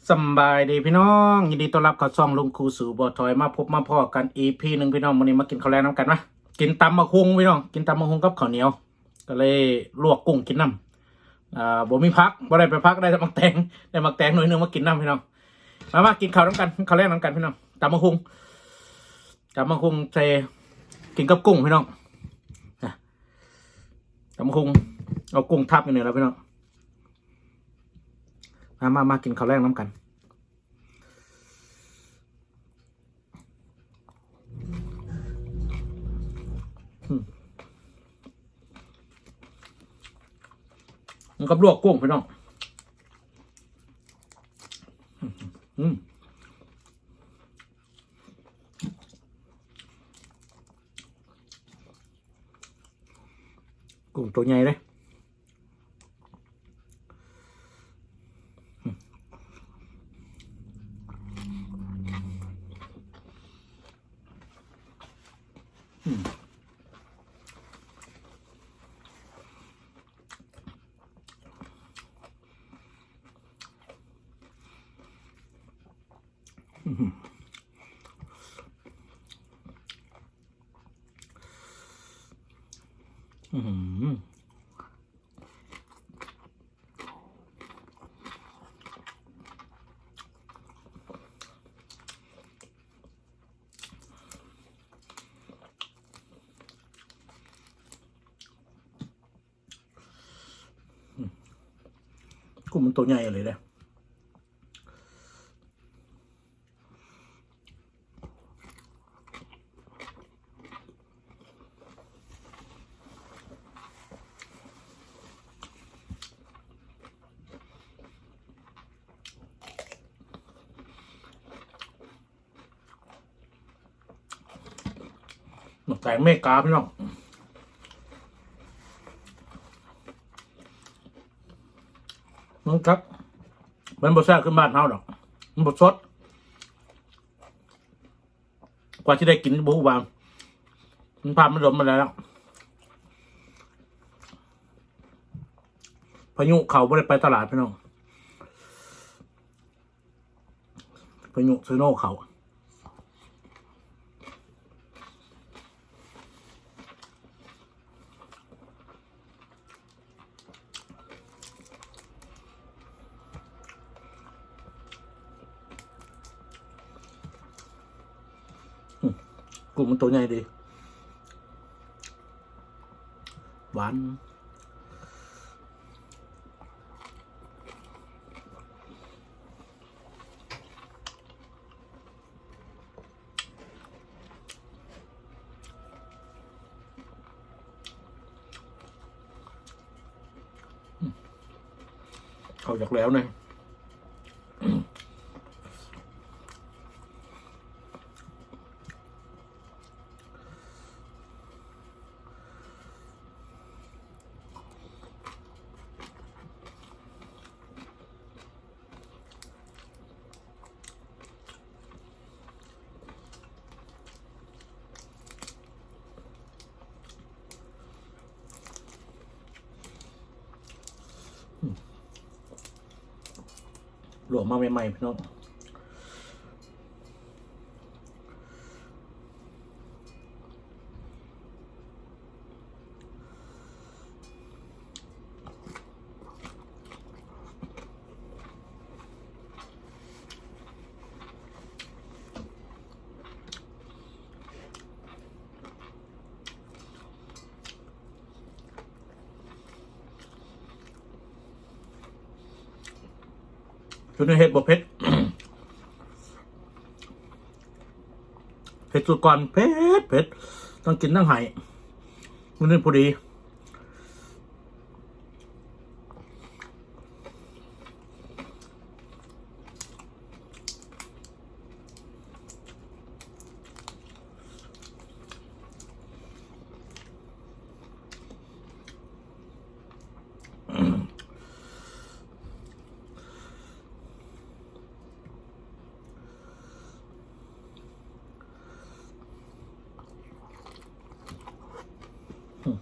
ສຳບາຍດີພີ່ນ້ອງ ຍິນດີຕ້ອນຮັບເຂົ້າຊ່ອງລຸງຄູສູ່ບໍ່ຖອຍ ມາພົບມາພໍ້ກັນອີພີໜຶ່ງພີ່ນ້ອງ. ມື້ນີ້ມາກິນເຂົ້າແລງນຳກັນ ມາກິນຕຳບັກຫຸ່ງພີ່ນ້ອງ ກິນຕຳບັກຫຸ່ງກັບເຂົ້າໜຽວ ກໍເລີຍລວກກຸ້ງກິນນຳ. ອ່າ ບໍ່ມີຜັກ ບໍ່ໄດ້ໄປຜັກ ໄດ້ແຕ່ໝາກແຕງ ໄດ້ໝາກແຕງໜ່ວຍໜຶ່ງມາກິນນຳພີ່ນ້ອງ. ມາ ມາກິນເຂົ້ານຳກັນ ເຂົ້າແລງນຳກັນພີ່ນ້ອງ. ຕຳບັກຫຸ່ງ ຕຳບັກຫຸ່ງໃສ່ ກິນກັບກຸ້ງພີ່ນ້ອງ. ຕຳບັກຫຸ່ງ ເອົາກຸ້ງທັບຢູ່ນີ້ແຫຼະພີ່ນ້ອງ. ມາ ມາ ມາກິນເຂົ້າແລງນຳກັນ. ອືມ ມັນກັບລວກກຸ້ງພີ່ນ້ອງ. ອືມ ກຸ້ງໂຕໃຫຍ່ເດ້. ກຸ້ງມັນໂຕໃຫຍ່ອີ່ຫຼີເດ້. ໝາກແຕງເມກາພີ່ນ້ອງ ມັນຄັກ ມັນບໍ່ແຊບຄືບ້ານເຮົາດອກ ມັນບໍ່ສົດ. ກວ່າຊິໄດ້ກິນບໍ່ຮູ້ວ່າ ມັນຜ່ານມາດົນປານໃດແລ້ວ. ພາຍຸເຂົ້າ ບໍ່ໄດ້ໄປຕະຫຼາດພີ່ນ້ອງ. ພາຍຸເຊໂນເຂົ້າ. ອືມ ກຸ້ງມັນໂຕໃຫຍ່ດີ ຫວານ. ເຂົ້າຢາກແລ້ວແນ່. ອືມ ລວກມາໃໝ່ໆ ພີ່ນ້ອງ. ຊຸດນີ້ເຮັດບໍ່ເຜັດ ເຮັດຊຸດກ່ອນເຜັດໆ ທັງກິນທັງໄຫ້ ມື້ນີ້ພໍດີ. ອືມ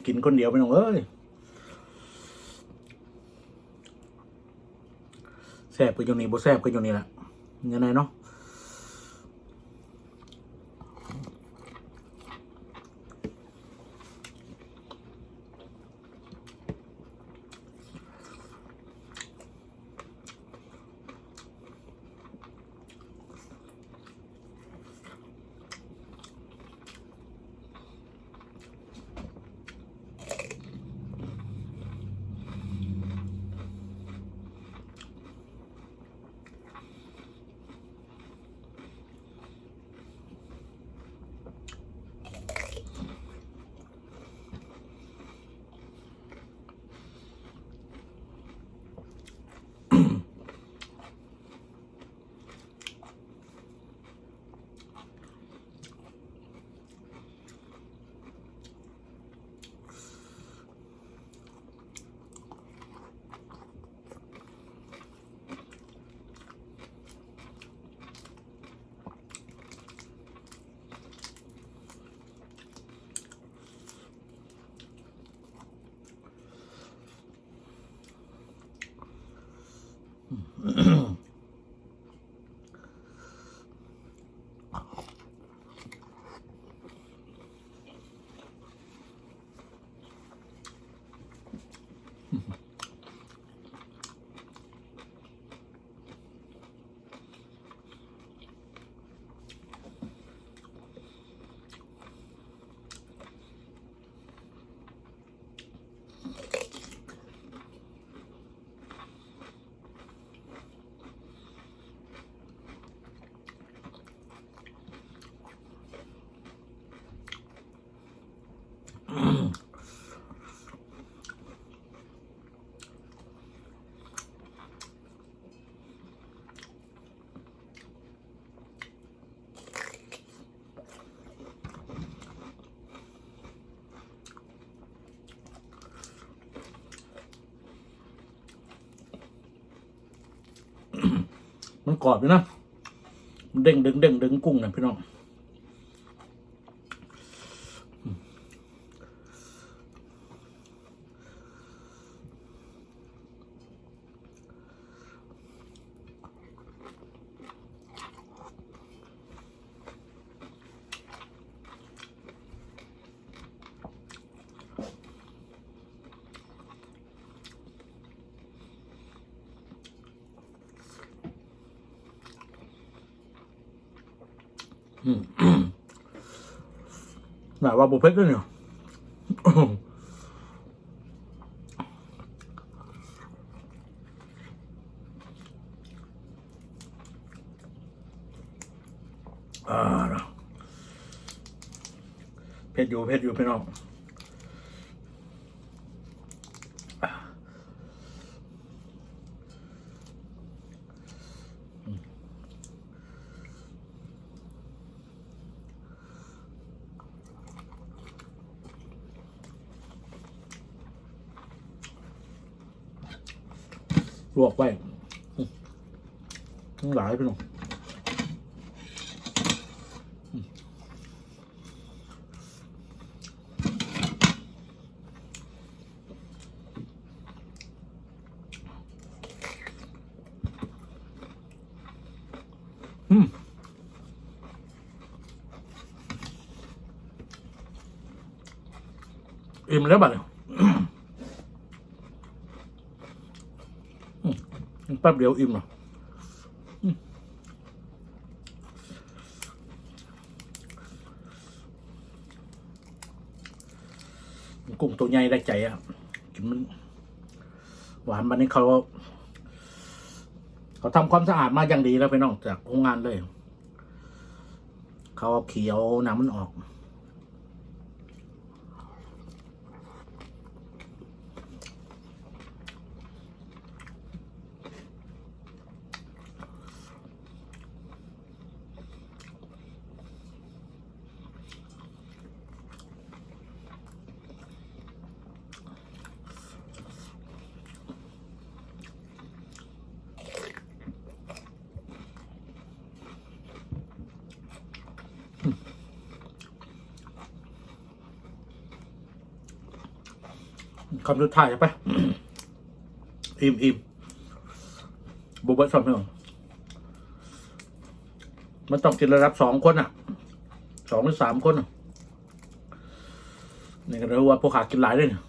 กินคนเดียวพี่น้องเอ้ย แซ่บก็อยู่นี่ บ่แซ่บก็อยู่นี่แหละ ยังไงเนาะ มันกรอบอยู่นะ เด้งดึง เด้งดึงกุ้งนะพี่น้อง อืม น่าว่าบ่เผ็ดเด้อเนี่ย อ่า เผ็ดอยู่ เผ็ดอยู่พี่น้อง ลวกไว้ มันหลายพี่น้อง อืม อิ่มแล้วบัดนี้ อืม แป๊บเดียวอิ่มแล้ว อืม กุ้งตัวใหญ่ได้ใจอะ กินมันหวาน บัดนี้เขา เขาทำความสะอาดมาอย่างดีแล้วพี่น้อง จากโรงงานเลย เขาเอาขี้เอาน้ำมันออก อืม ຄຳສຸດທ້າຍໄປ ອີ່ມໆ ບໍ່ເບິດຊ້ຳ ພີ່ນ້ອງ. ມັນຕ້ອງກິນລະດັບສອງຄົນນະ ສອງຫຼືສາມຄົນນະ. ນີ້ກໍຖືວ່າພວກຂ້າກິນຫຼາຍເດ້ນີ້.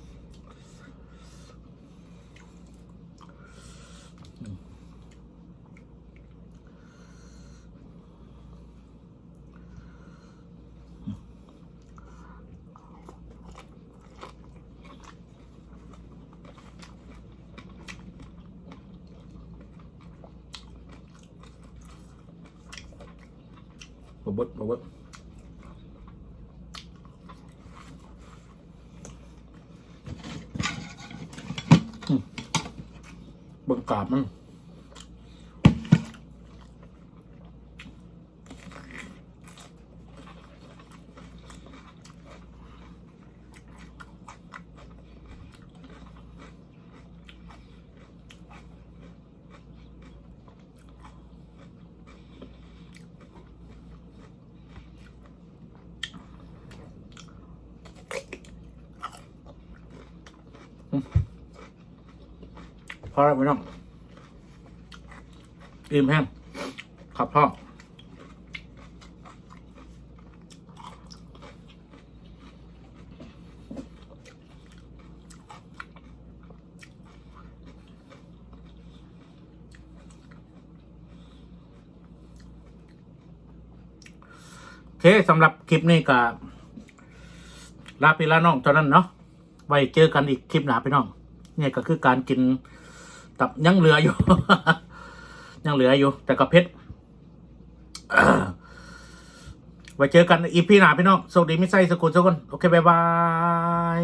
ບໍ່ເບິດ ບໍ່ເບິດ. ອືມ ເບິ່ງກາບມັນ. ພໍແລ້ວພີ່ນ້ອງ ອີ່ມແຮງ ຂັບທ້ອງ. ໂອເຄ ສຳລັບຄລິບນີ້ກໍລາພີ່ລານ້ອງເທົ່ານັ້ນເນາະ. ໄວ້ເຈີກັນອີກຄລິບໜ້າພີ່ນ້ອງ. ນີ້ກໍຄືການກິນຕັບ ຍັງເຫຼືອຢູ່ ຍັງເຫຼືອຢູ່ ແຕ່ກໍເຜັດ. ໄວ້ເຈີກັນອີພີໜ້າພີ່ນ້ອງ. ໂຊກດີມີໄຊສຸຂູສຸຄົນ. ໂອເຄ ບາຍບາຍ.